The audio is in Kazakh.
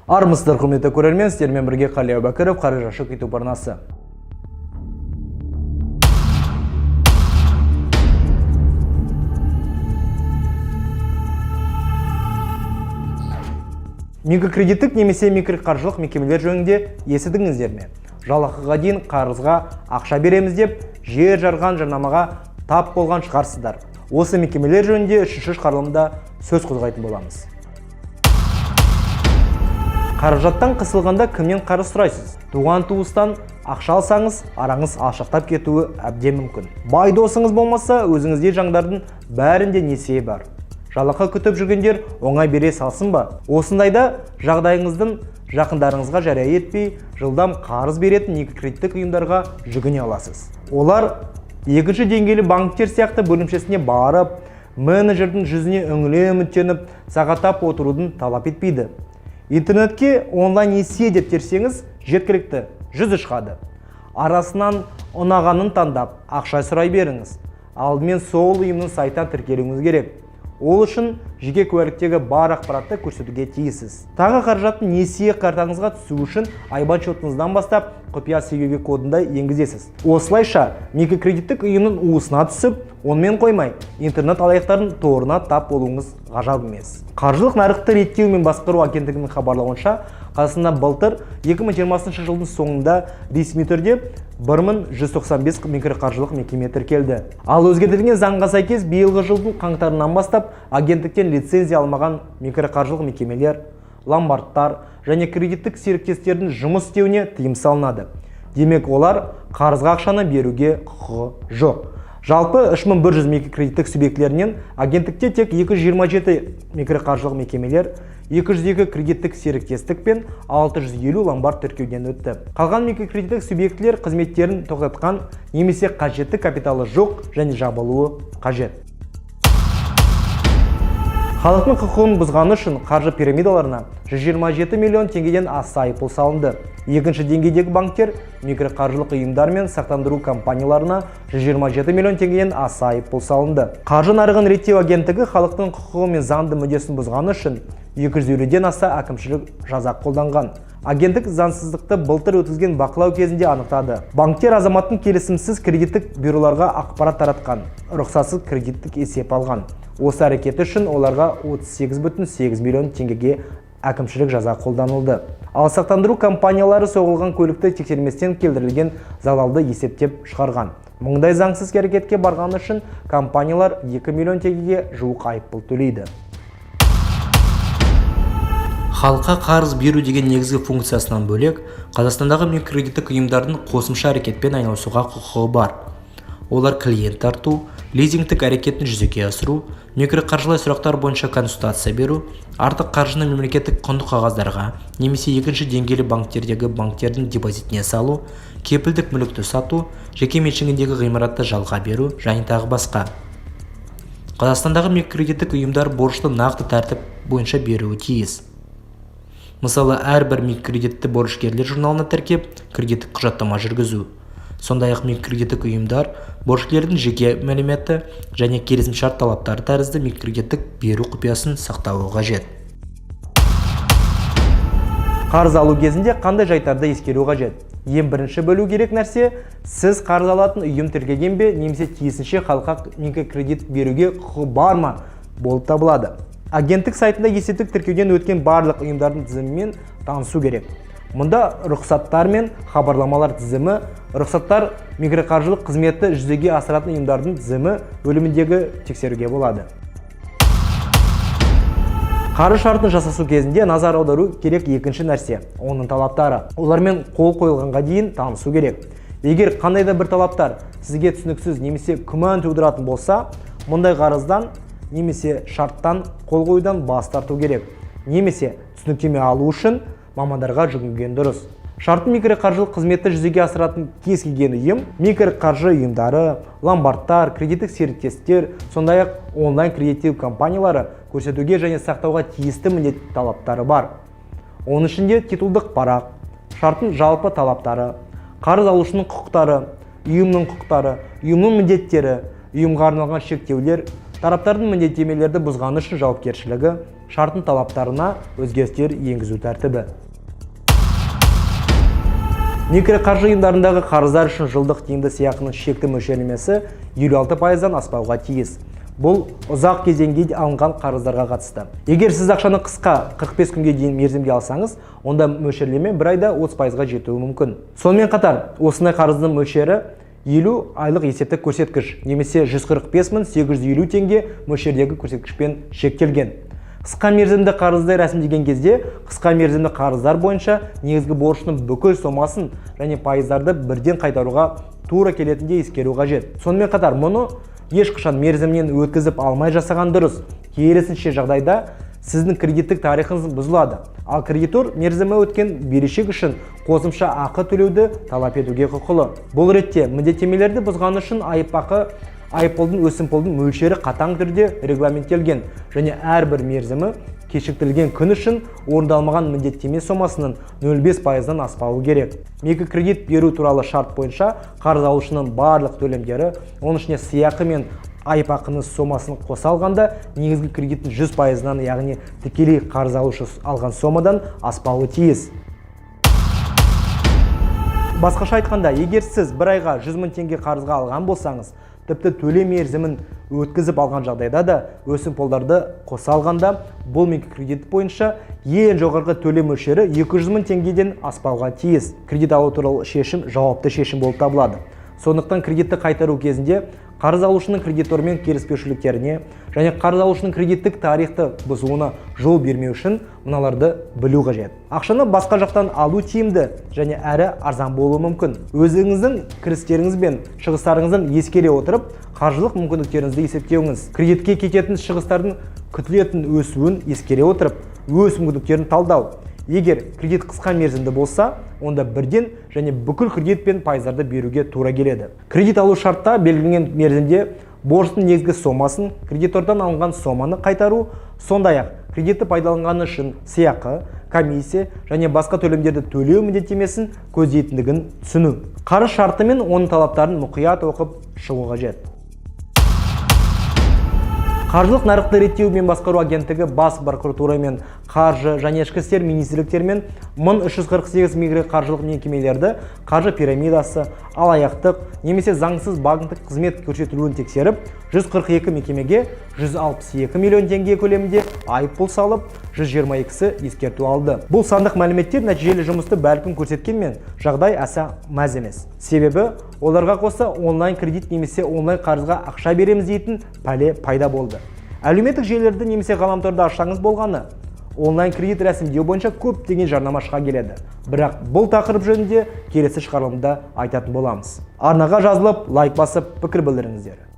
Армысыздар, құрметті көрермен, сіздермен бірге Қали Әубәкіров, Қаржы Ашық YouTube арнасы. Микрокредиттік немесе микроқаржылық мекемелер жөнінде естідіңіздер ме? Жалақыға дейін қарызға ақша береміз деп жер жарған жарнамаға тап болған шығарсыздар. Осы мекемелер жөнінде үшінші шығарылымда сөз қозғайтын боламыз. Қаражаттан қысылғанда кімнен қарыз сұрайсыз? Туған туыстан ақша алсаңыз, араңыз алшақтап кетуі әбден мүмкін. Бай досыңыз болмаса, өзіңіздей жандардың бәрінде несие бар. Жалақы күтіп жүргендер оңай бере салсын ба? Осындайда жағдайыңыздың жақындарыңызға жария етпей, жылдам қарыз беретін микрокредиттік ұйымдарға жүгіне аласыз. Олар екінші деңгейлі банктер сияқты бөлімшесіне барып, менеджердің жүзіне үңіле үміттеніп, сағаттап отырудың талап етпейді. Интернетке онлайн несие деп терсеңіз, жеткілікті, жүзі шығады. Арасынан ұнағанын таңдап, ақша сұрай беріңіз. Алдымен сол ұйымның сайтына тіркелуіңіз керек. Ол үшін жеке куәліктегі бар ақпаратты көрсетуге тиіссіз. Тағы қаражаттың несие картаңызға түсу үшін IBAN счетыңыздан бастап құпия CVV кодында енгізесіз. Осылайша микрокредиттік ұйымның уысына түсіп, онымен қоймай, интернет алаяқтардың торына тап болуыңыз ғажап емес. Қаржылық нарықты реттеу мен басқару агенттігінің хабарлауынша, Қазақстанда былтыр 2020 жылдың соңында ресми түрде 1195 микроқаржылық мекеме тіркелді. Ал өзгертілген заңға сәйкес биылғы жылдың қаңтарынан бастап агенттіктен лицензия алмаған микроқаржылық мекемелер, ломбардтар және кредиттік серіктестердің жұмыс істеуіне тыйым салынады. Демек, олар қарызға ақшаны беруге құқығы жоқ. Жалпы 3100 микрокредиттік субъектілерінен агенттікте тек 227 микроқаржылық мекемелер, 202 кредиттік серіктестік пен 650 ломбард тіркеуден өтті. Қалған микрокредиттік субъектілер қызметтерін тоқтатқан немесе қажетті капиталы жоқ және жабылуы қажет. Халықтың құқығын бұзғаны үшін қаржы пирамидаларына 127 миллион теңгеден аса айыппұл салынды. Екінші деңгейдегі банктер микроқаржылық ұйымдар мен сақтандыру компанияларына 127 миллион теңгеден аса айыппұл салынды. Қаржы нарығын реттеу агенттігі халықтың құқығы мен заңды мүддесін бұзғаны үшін 250-ден аса әкімшілік жаза қолданған. Агенттік заңсыздықты былтыр өткізген бақылау кезінде анықтады. Банктер азаматтың келісімсіз кредиттік бюроларға ақпарат таратқан, рұқсатсыз кредиттік есеп алған. Осы әрекеті үшін оларға 38,8 миллион теңгеге әкімшілік жаза қолданылды. Ал сақтандыру компаниялары соғылған көлікті тексерместен келтірілген залалды есептеп шығарған. Мұндай заңсыз әрекетке барғаны үшін компаниялар 2 миллион теңгеге жуық айыппұл төлейді. Халыққа қарыз беру деген негізгі функциясынан бөлек, Қазақстандағы микрокредиттік ұйымдардың қосымша әрекетпен айналысуға құқығы бар. Олар клиент тарту, лизингтік әрекетін жүзеге асыру, микроқаржылай сұрақтар бойынша консультация беру, артық қаржыны мемлекеттік құнды қағаздарға немесе екінші деңгейлі банктердегі банктердің депозитіне салу, кепілдік мүлікті сату, жеке меншігіндегі ғимаратты жалға беру және тағы басқа. Қазақстандағы микрокредиттік ұйымдар борышты нақты тәртіп бойынша беруі тиіс. Мысалы, әрбір микрокредитті борышкерлер журналына тіркеп, кредиттік құжаттама жүргізу. Сондай-ақ микрокредиттік ұйымдар борышкерлердің жеке мәліметі және келісімшарт талаптары тәрізді микрокредиттік беру құпиясын сақтауы қажет. Қарыз алу кезінде қандай жайттарды ескеру қажет? Ең бірінші білу керек нәрсе, сіз қарыз алатын ұйым тіркелген бе немесе тиісінше халыққа микрокредит беруге құқығы бар ма болып табылады. Агенттік сайтында есептік тіркеуден өткен барлық ұйымдардың тізімімен танысу керек. Мұнда рұқсаттар мен хабарламалар тізімі, рұқсаттар микроқаржылық қызметті жүзеге асыратын ұйымдардың тізімі бөліміндегі тексеруге болады. Қарыз шартын жасасу кезінде назар аудару керек екінші нәрсе, оның талаптары. Олармен қол қойылғанға дейін танысу керек. Егер қандай да бір талаптар сізге түсініксіз немесе күмән тудыратын болса, мұндай қарыздан немесе шарттан қол қоюдан бас тарту керек. Немесе түсініктеме алу үшін мамандарға жүгінген дұрыс. Шартын микроқаржылық қызметті жүзеге асыратын кез келген ұйым, микроқаржы ұйымдары, ломбардтар, кредиттік серіктестер, сондай-ақ онлайн кредиттеу компаниялары көрсетуге және сақтауға тиісті міндетті талаптары бар. Оның ішінде титулдық парақ, шарттың жалпы талаптары, қарыз алушының құқықтары, ұйымның құқықтары, ұйымның міндеттері, ұйымға арналған шектеулер, Тараптардың міндеттемелерді бұзғаны үшін жауапкершілігі, шарттың талаптарына өзгерістер енгізу тәртібі. Микроқаржы ұйымдарындағы қарыздар үшін жылдық тиімді сыйақының шекті мөлшерлемесі 56%-дан аспауға тиіс. Бұл ұзақ кезеңге алынған қарыздарға қатысты. Егер сіз ақшаны қысқа 45 күнге дейін мерзімге алсаңыз, онда мөлшерлеме бір айда 30%-ға жетуі мүмкін. Сонымен қатар, осындай қарыздың мөлшері 50 айлық есептік көрсеткіш немесе 145 850 теңге мөлшердегі көрсеткішпен шектелген. Қысқа мерзімді қарызды рәсімдеген кезде қысқа мерзімді қарыздар бойынша негізгі борыштың бүкіл сомасын және пайыздарды бірден қайтаруға тура келетіндей ескеру қажет. Сонымен қатар, мұны ешқашан мерзімнен өткізіп алмай жасаған дұрыс. Керісінше жағдайда сіздің кредиттік тарихыңыз бұзылады. Ал кредитор мерзімі өткен берешек үшін қосымша ақы төлеуді талап етуге құқылы. Бұл ретте міндеттемелерді бұзғаны үшін айыпақы, айыппұлдың, өсімпұлдың мөлшері қатаң түрде регламенттелген және әрбір мерзімі кешіктірілген күн үшін орындалмаған міндеттеме сомасының 0,5%-дан аспауы керек. Микрокредит беру туралы шарт бойынша қарыз алушының барлық төлемдері, оның ішінде сыйақы мен айыпақының сомасын қоса алғанда, негізгі кредиттің 100%-ынан, яғни тікелей қарыз алушы алған сомадан аспауы тиіс. Басқаша айтқанда, егер сіз бір айға 100 мың теңге қарызға алған болсаңыз, тіпті төлем мерзімін өткізіп алған жағдайда да, өсімпұлдарды қоса алғанда, бұл микрокредит бойынша ең жоғарғы төлем мөлшері 200 мың теңгеден аспауға тиіс. Кредит алу туралы шешім жауапты шешім болып табылады. Сондықтан кредитті қайтару кезінде қарыз алушының кредитормен келіспеушіліктеріне және қарыз алушының кредиттік тарихты бұзуына жол бермеу үшін мыналарды білу қажет. Ақшаны басқа жақтан алу тиімді және әрі арзан болуы мүмкін. Өзіңіздің кірістеріңіз бен шығыстарыңызды ескере отырып, қаржылық мүмкіндіктеріңізді есептеуіңіз. Кредитке кететін шығыстардың күтілетін өсуін ескере отырып, өз мүмкіндіктерін талдау. Егер кредит қысқа мерзімді болса, онда бірден және бүкіл кредит пен пайыздарды беруге тура келеді. Кредит алу шартта белгіленген мерзімде борыштың негізгі сомасын, кредитордан алынған соманы қайтару, сондай-ақ кредитті пайдаланғаны үшін сыйақы, комиссия және басқа төлемдерді төлеу міндеттемесін көздейтіндігін түсіну. Қарыз шарты мен оның талаптарын мұқият оқып шығу қажет. Қаржылық нарықты реттеу мен басқару агенттігі бас прокуратура мен қаржы және ішкі істер министрліктерімен 1348 микроқаржылық мекемелерді қаржы пирамидасы, алаяқтық немесе заңсыз банктік қызмет көрсетілуін тексеріп, 142 мекемеге 162 миллион теңге көлемінде айыппұл салып, 122-сі ескерту алды. Бұл сандық мәліметтер нәтижелі жұмысты бәлкім көрсеткенмен, жағдай аса мәз емес. Себебі оларға қоса онлайн кредит немесе онлайн қарызға ақша береміз дейтін пәле пайда болды. Әлеуметтік желілерді немесе ғаламторды ашсаңыз болғаны, онлайн кредит рәсімдеу бойынша көптеген жарнама шыға келеді. Бірақ бұл тақырып жөнінде келесі шығарылымда айтатын боламыз. Арнаға жазылып, лайк басып, пікір білдіріңіздер.